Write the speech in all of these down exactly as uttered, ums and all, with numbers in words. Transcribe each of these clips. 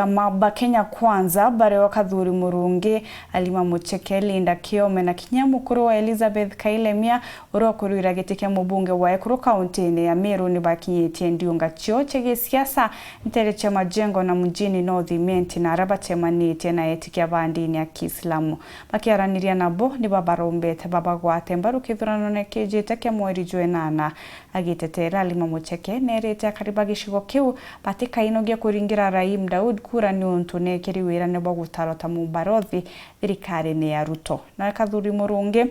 Maba Kenya Kwanza, bario Kathuri Murungi, Halima Mucheke, Linda Kiome na kinya mukuru wa Elizabeth Kailemia, uria ukurwira giti kia mubunge wa ekuru kauntine ya Meru, ni bakinyitie ndiunga cio cia gisiasa ntere cia Majengo na Mjini North Imenti, na aria bacemanitie na etikia ba ndini ya Kiislamu. Bakiaraniria nabo, ni babarombete babagwate mbaru kithuranone kijite kia mweri jwa enana. Agitetera Halima Mucheke, neerite akari ba gicigo kiu batikainogie kuringira Rahim Daud kura niuntu neekiri wirane bwa gutarwa ta mubarothi thirikarine ya Ruto. Nawe Kathuri Murungi,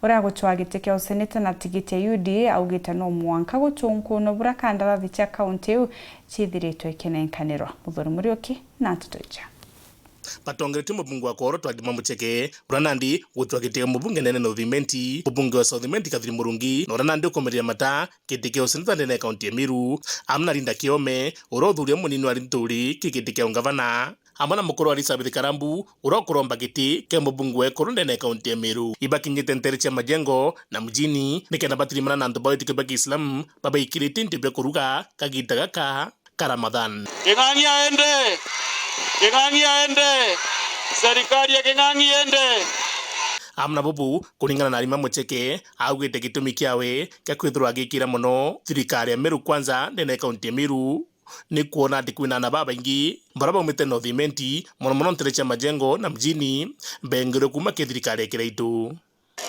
uria agucwaa giti kia useneta na tigiti ya U D A, augite no mwanka gucunkunwa buria kandarathi cia kaunti iu ciithiritwe ikinenkanirwa. Muthuri Muriuki na nteto iji. Batongeretue mubunge wa kworotwa Halima Mucheke, uria nandi gucwaa giti kia mubunge ndene North Imenti, mubunge wa South Imenti Kathuri Murungi, na uria nandi ukomerera mata giti kia useneta ndene ya kaunti ya Meru, amwe na Linda Kiome, uria uthuurire munini wa Linturi ki giti kia ungavana, amwe na mukuru wa Elizabeth Karambu, uria ukuromba giti kia mubunge wa ekuru ndene ya kaunti ya Meru. Ibakinyite ntere cia Majengo na Mjini, nikenda batirimana na antu ba witikio bwa Kiislamu babaikirite into bia kuruga kagiita gaka ka Ramadhan. King'ang'i aende! King'ang'i aende! Serikali ya King'ang'i iende! Amwe na bubu, kuringana na Halima Mucheke, augite gitumi kiawe kia kwithirwa agikira mono thirikari ya Meru Kwanza ndene ya kaunti ya Meru, ni kwona ati kwina aana babaingi baria baumite North Imenti, mono mono ntere cia Majengo na Mjini, bengerwe kuuma ki thirikari ya Kiraitu.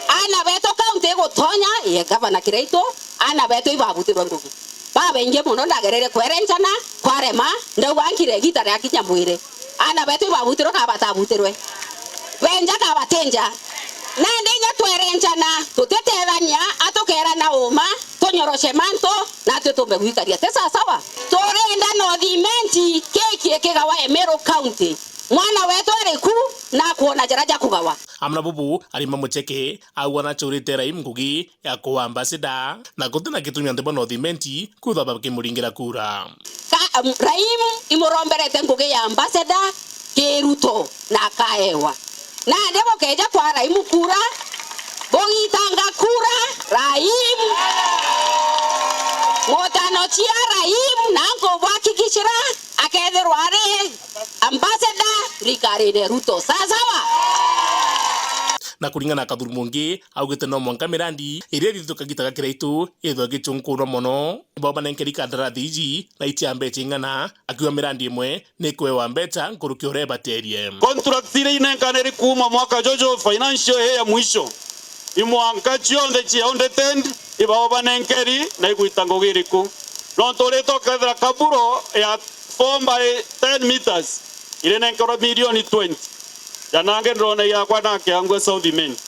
Aana betu kaunti igutonya, ye gavana Kiraitu, aana betu ibabutirwe ngugi. Babaingi mono ndagereire kwerenchana, kwarema, ndauga nkire igita riakinya mwire. Aana betu ibabutirwe kana batabutirwe? Benja kana batinja? Nandi inya twerenchana, tutitethania, atukerana uma, tunyoroshe mantu, natwi tumbe gwikaria. Ti sawasawa? Turenda North Imenti kiki kigawa e Meru County. Mwana wetu ari ku, na akwona jara ja kugawa. Amwe na bubu, Halima Mucheke, auga nachurite Rahim ngugi ya kuwa ambassador, na guti na gitumi antu ba North Imenti kwithwa bakimuringira kura. Ka, um, Rahim imuromberete ngugi ya ambassador ki Ruto na akaewa. Nandi gukeja kwa Rahim kura, bugitanga kura, Rahim. Mutano cia Rahim, na nkubwakikishira, akethirwa ari ambassador thirikarine Ruto. Sawa sawa? Na kuringana na Kathuri Murungi, augite no mwanka mirandi iria ithitwe kagita ga Kiraitu ithwe igicunkurwa mono, ni bo banenkeri kandarathi iji na itia mbecha ing'ana, akiuga mirandi imwe ni kwewa mbecha nkuruki uria ibaterie. Contract iria inenkaniri kuuma mwaka juju financial year ya mwisho, imwanka cionthe cia audited, ibao banenkeri na igwita ngugi iriku? Nontu uritwa ukethira kaburo ya four by ten meters irinenkerwa milioni twenty. Janange ndirona yakwa na kiangwe South Imenti.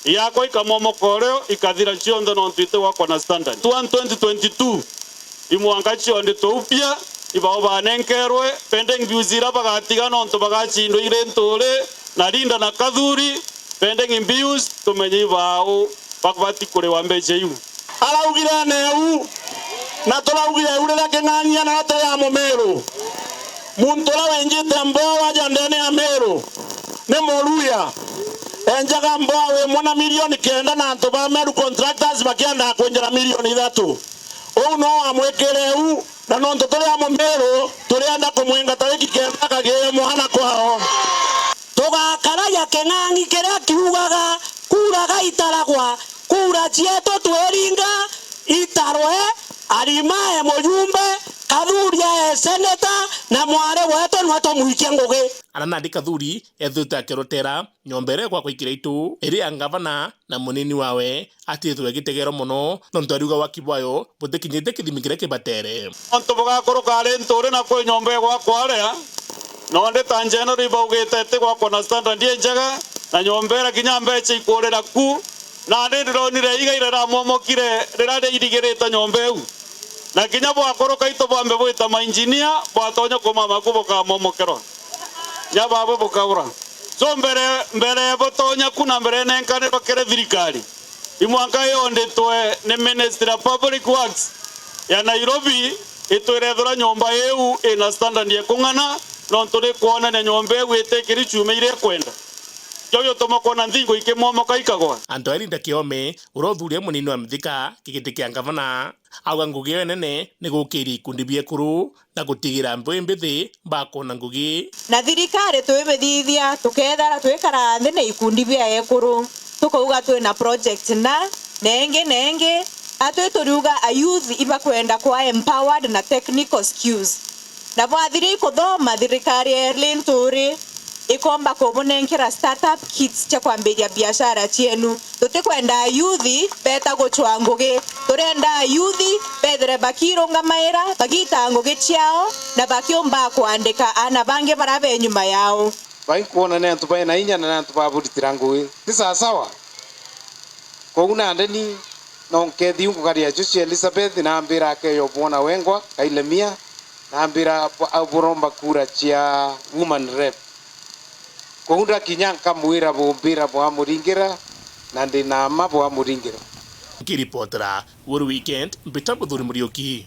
Yakwa ikamomoka o rio ikathira cionthe nontu iti gwakwa na standard. Twa twenty twenty-two, imwanka cionditwe upya, ibao banenkerwe pending bills ira bagatiga nontu bagacindwa iri Nturi na Linda na Kathuri, pending bills, tumenye ibao babati kuriwa mbecha iu. Araugire neu, na turaugire eu riria King'ang'i ena ate ya Mumiru. Muntu uria winjite mboa aja ndene ya Miru ni Muruya. Enjaga mboa wi mwana milioni kenda na antu ba Meru contractors bakiendaga kwinjira milioni ithatu. Uu no wamwikire eu, na nontu turi a Mumiru, turienda kumwinga tariki kenda akagiire mwana kwao. Tugakaragia King'ang'i kiria kiugaga, kura gaitaragwa, kura cietu twiringa itarwe, Halima e mujumbe, Kathuri e seneta, na mwari wetu nwe tumwikie ngugi. Ana nandi Kathuri ethirite akirotera nyomba iria igwakwa i Kiraitu, iri ya ngavana na munini wawe, atithwe gitegero mono, nontu ariuga waki bwayo butikinyite kithimi kiria kibatere. Antu bugakuruka ari Nturi na kwi nyomba igwakwa aria, na undi ta njenero ibaugite iti gwakwa na standard injega, na nyomba iria kinya mbecha ikurira ku, nandi ndironire iga iria riramomokire riria riairigirite nyomba iu. Na kinya bwakuruka itu bwambe bwita mainjinia, bwatonya kumama ku bukamomokerwa. Nya babwe bukaura. So mbere, mbere butonya ku na mbere nenkanirwa kiri thirikari, imwanka yonditwe ni Ministry of Public Works ya Nairobi, itwire ethira nyomba iu ina standard ya kung'ana, nontu ni kwonania nyomba iu itikiri ciuma iria ikwenda. Kio gituma kwona nthingo ikimwomoka ikagwa. Antu a Linda Kiome, uria uthuria munini wa Mithika kigiti kia ngavana, auga ngugi iyo nene ni gukiria ikundi bia ekuru na gutigira mbewi mbithi bakwona ngugi. Na thirikari twibithithia, tukethira twikara nthi na ikundi bia ekuru, tukauga twina project na, na ingi na ingi, atwi turiuga a youth ibakwenda kwa empowered na technical skills. Na bwathiria ikuthoma, thirikari ya Linturi ikomba kubunenkera startup kits cia kwambiria biashara cienu. Tutikwenda ayuthi beta gucwa ngugi. Turenda ayuthi bethire bakirungamaira, bagitaa ngugi ciao, na bakiumba kwandika aana bangi bara be nyuma yao. Bai nkwona ni antu baina inya na ni antu baburitira ngugi. Ti sawasawa? Kou nandi ni no nkethi u ngukaria Joshua Elizabeth, nambira akeyo bwona wengwa, Kailemia, nambira bu-, au buromba kura cia woman rep. Kou ndakinya nkamwira bumbira bwamuringira, na ndi na mma bwamuringira. Nkiripotera Guru Weekend, mbita Muthuri Muriuki.